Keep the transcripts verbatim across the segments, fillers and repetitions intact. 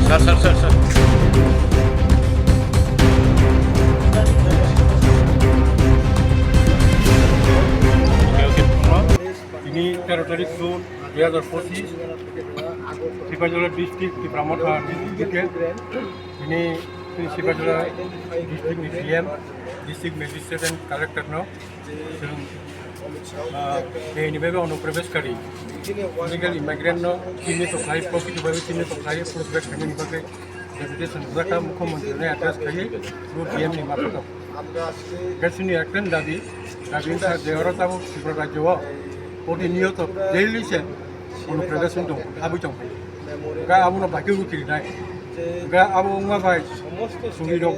Sir, sir, sir, sir. Ini tero tarik June dua ribu dua puluh pochin, Sipahijala district, Tipra Motha district. Ini, ini Sipahijala district ni D M, district magistrate and collector no. Chwng, ah, tei ni bagwi ono Pravesh Kari, illegal immigrant no chini to khlai, profit bagwi chini to khlai, proof bag khaini bagwi deputation rwjak kha, mukhyamantri no address khlai, through D M ni maphuto. Khe chini ekta dabi, dabi wngkha je oro tabuk Tripura rajyo o protiniyoto daily se ono Pravesh wng tong, abwi tong. Ga abono bagwi ukirinai. Ga abo wngma bai chwngni rok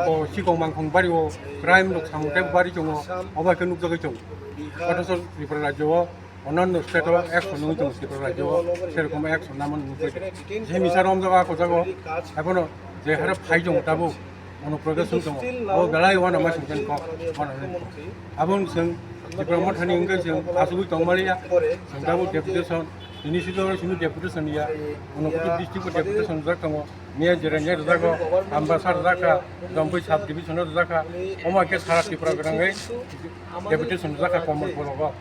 o sikong mangkhong bari o crime rok samung tei bari tongo, obo khe nukjagwi tongo. Othocho Tripura rajyo o onanno state o action nungwi tongo, Tripura rajyo o serokom action namo nukjagwi. Je misa romjago ako jago, ebono je hare phai tongo tabuk, ono progress wng tongo. Abo belai wana ma singkhen kok, wana wng kok. Aboni chwng Tipra Mothani wngkhe chwng asugwi tongmaliya, chwng tabuk deputation, tini sito sini deputation ya, ono kutu district o deputation jak tongo. Miya Jiranya rwjago, Ambasa rwjakha, Dompui sub division o rwjakha, omo khe sara Tripura gwnangwi deputation rwjakha Komol Borogo.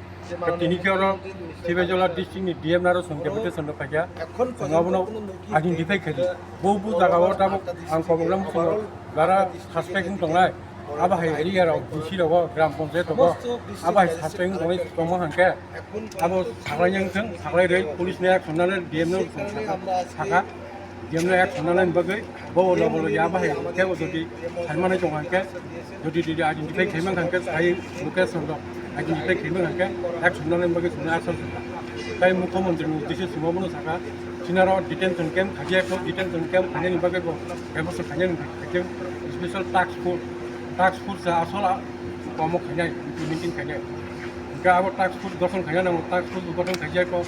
Tini khe oro Sipahijala district ni D M naro chwng deputation rw phaikha, chwng abono identify khaidi. Bo bo jaga o tabuk ang Komol Borogo jara suspect wng tongnai. Abo hai area rok, D C rogo, gram panchayat rogo, abo hai suspect wngwi tongma hwnkhe, abo saklai yang thung, saklai rwi police ni action nalai, D M no saka, D M no action nalai bagwi, bo logo logi abo hai kebo jodi saimani tong hwnkhe, jodi jodi identify khaimang hwnkhe, sai location rok identify khaimang hwnkhe, action nalai bagwi sini asal saka. Tai mukhyamantri ni uddeshe simo bono saka, sinaro detention camp khajiya ko, detention camp khainani bagwi bo bebosta khainani bagwi special task force, task force asol a komo khainai, implementing khainai. Hingke abo task force gothon khaina nango, task force gothon khaijai ko,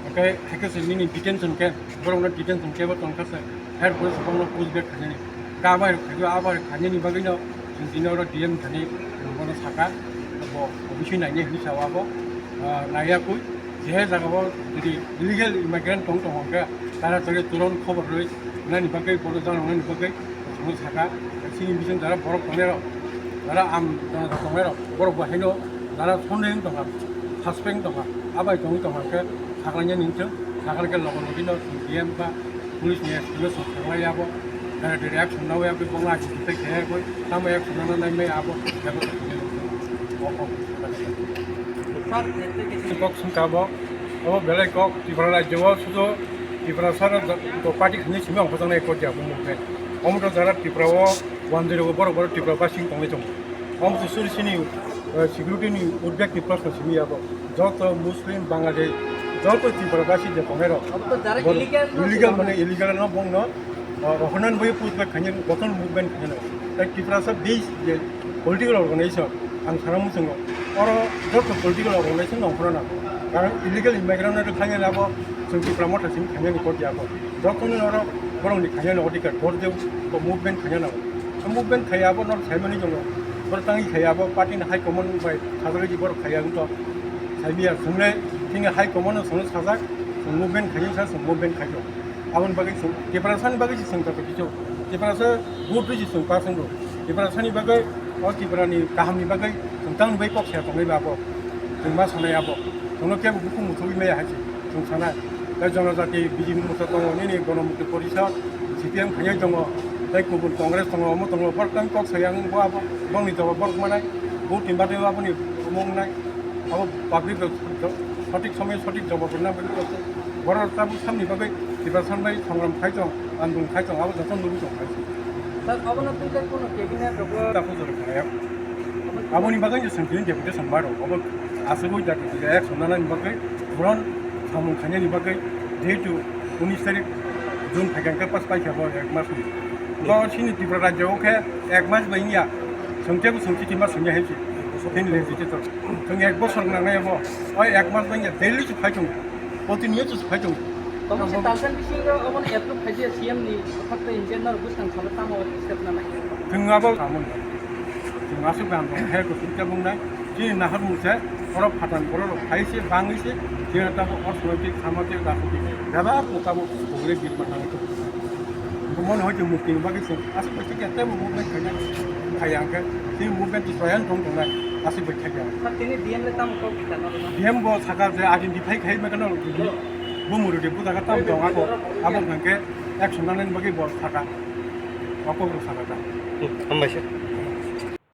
hingke haikhe se nini detention camp, borokno detention camp o tongkha se, her pore se bongno push back khainani. Hingke abo hai khaio, abo hai khainani bagwino chwng tini oro D M thani bono saka, bo obisui nainai hinwi sao abo, ah, naiya kwi. Je jagao jodi illegal immigrant tong tongo hwnkhe, tara tari turon khobor rwi nani bagwi, bono janoknani bagwi chwngno saka. Chini bising jara borok tongnairok, jara am jana tongnai rok, borok bo haino jara sondeh wng tongkha, suspect wng tongkha, abai tongwi tongkha hwnkhe saklainani wngthung, sakal khe logo logino D M ba police ni S P no song thanglai abo, jara jodi action naui abo bongla action tei khe abo tamo action nana nai mai abo. Kok songkha bo, abo belai kok Tripura rajyo o sudu Tripura sara do party khani simi ang khojang nai kok ya bo movement. Omo to jara Tripura o wanjwi rogo borok borok Tripura basing tongwi tongo. Omo to suri sini, eh, security ni urbek ni proshno simi abo. Joto Muslim, Bangladesh, joto Tripura basi je tongnai rok. Abo to jara illegal no illegal simi mane illegal no bongno, eh, rohornani bai push back khani, gothon movement khani. Tai Tripura sa base je political organization, ang sana muchungo. Oro joto political organization no khorana. Karon illegal immigrant no khaina abo chwng Tipra Motha simi khaina ni kok ya abo. Joto ni oro borok ni khaina ni odhikar, bor je movement khaina no. Movement khai abo no saimani jongo. Bor tangi khai abo party ni high command bai sajagwi borok khai ang to. Saimiya chwngle tini high command no sono sajak, movement khai sa, movement khai. Aboni bagwi chwng Tiprasani bagwi se chwng joto kichu. Tiprasa vote rwi se chwng pass wngkha. Tiprasani bagwi o Tiprani kahamni bagwi chwng tamni bagwi kok saya tongnai ba abo. Chwng ma sanai abo. Chwngno kebo bukhuk muchugwi maya hai se chwng sanai. Tei Jonojati Bijim Morcha tongo, nini Gonomukti Porishad, C P M khainai tongo. Tei kubun Congress tongo, omo tongo. Borok tang kok saya wng bo abo. Bongni jawab borok manai. Vote ni bagwi aboni omo wngnai. Abo public rok sothik somoyo sothik jawab rwna bagwi kok. Borok tabuk samni bagwi Tiprasa bai songram khai tong, andung khai tong, abo joto nugwi tong khai tong. Sir, obono twi tei kono cabinet rokbo ta pujor khayak. Aboni bagwi je sengkini deputation maro, obo aswk oi jati je ek sonna nani bagwi, puron samung khainani bagwi, jehetu unis tarik June phaikha hwnkhe pas paikha bo ek mas ni. Bo chini Tripura rajyo o khe ek mas bai wngya, sengkhe bo sengkhe tima sengya hai se, chini legislator. Chwng ek bosor nangnai abo, oi ek mas wngya, daily se phai tongo, protiniyoto se phai tongo. Tamo se talsan bisingo obono approve khaijak C M ni, hatta engineer bwskang salo tamo step nanai. Chwng abo samung. Chwng aswk bai ang hai ko singcha bungnai. Chini nahar mungsa, oro phathan borok rok phai se, bangwi se, chini tamo orthonoitik, samotik, rajnoitik, bebak mukabo bugre birma nangwi tongo. Omo no hoite mukti ni bagwi chwng aswk bai thakya tei bo movement khaina khaya hwnkhe tei movement to soyan tong tongnai aswk bai thakya. Tini D M le tamo kok khita no? D M bo sakha je identify khai ma kano bo murudi bo jaga tam tong ako abo hwnkhe action nanani bagwi bo sakha. Ako bo sakha ta. Hambai se.